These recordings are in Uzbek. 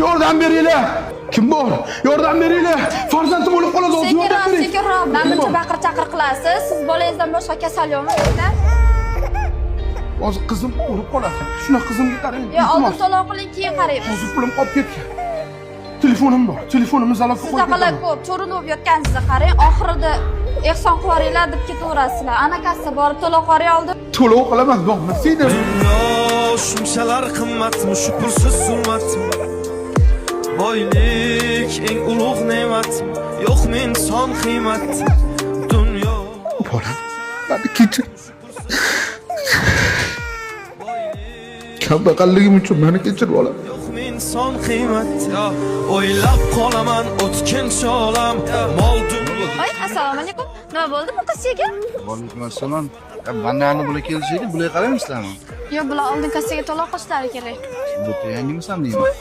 Yordam beringlar. Kim bor? Yordam beringlar. Farzandim o'lib qoladi, hozir yordam Sekinroq, bering. sekinroq. Mana buncha baqir chaqir qilasiz. Siz bolangizdan boshqa kasal yo'qmi uyda? Hozir qizim o'lib qoladi. Shuna qizimga qarang. Yo, oldin Iltimos. to'lov qiling, keyin qaraymiz. Hozir pulim qolib ketgan. Telefonim bor. Telefonimni залог ga qo'yib Sizdaqalar ketaman. Ko'p cho'rinib yotgansizlar, qarang, oxirida ehson qilib yuboringlar deb ketaverasizlar. Ana kassa borib to'lov qilib oldim. To'lov qilaman, domla. Seni Dunyo shunchalar qimmatmi, shu pulsiz zulmatmi? Boylik eng ulug' ne'matmi, yo'qmi inson qiymat? Dunyo Bolam, meni kechir. Kambag'alligim uchun meni kechir, bolam. Yo'qmi inson qiymat? O'ylab qolaman o'tkinchi olam, mol dunyo Voy, assalomu alaykum. Nima bo'ldi bu qizchaga? Alaykum assalom. Mandan bular kelishaydi, bular qaramaysizlarmi? Yo'q, bular oldin kassaga to'lov qilishlari kerak. Bu yangimisan deyman.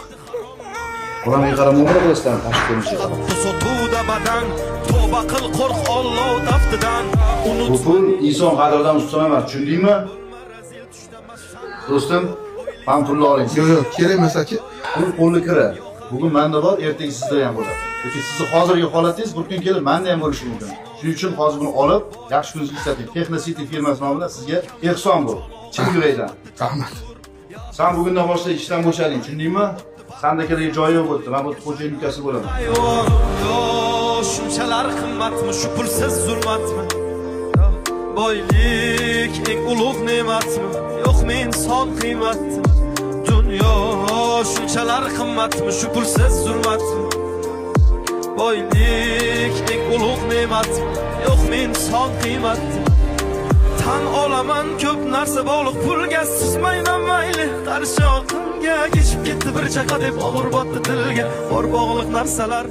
Bularga qarab muomala qilasizlarmi tashqi ko'rinishga qarab? Sotuvda badan, tavba qil, qo'rq Olloh taftidan. Bu pul inson qadridan ustun emas, tushundingmi? Do'stim, mana pulni oling. Yo'q, yo'q, kerak emas, aka. Pul qo'lni kiri. Bugun menda bor, ertaga sizda ham bo'ladi. Yoki sizni hozirgi holatingiz bir kun kelib menda ham bo'lishi mumkin. Shuning uchun hozir buni olib, yaxshi kuningizga ishlating. Texno City firmasi nomidan sizga ehson bu. Chin yurakdan. Rahmat. San bugundan boshlab ishdan bo'shading, tushundingmi? Sanda kerak joyi yo'q bu yerda. Men bu yerda xo'jayin ukasi bo'laman. Hayvon, yo shunchalar qimmatmi, shu pulsiz zulmatmi? Boylik eng ulug' ne'matmi, yo'qmi inson qiymat? Dunyo shunchalar qimmatmi, shu pulsiz zulmatmi? Boylik eng ulug' ne'matmi, yo'qmi inson qiymat? Tan olaman, ko'p narsa bog'liq pulga, suzmayman mayli qarshi oqimga. Kechib ketdi bir chaqa deb og'ir botdi tilga bor bog'liq narsalar.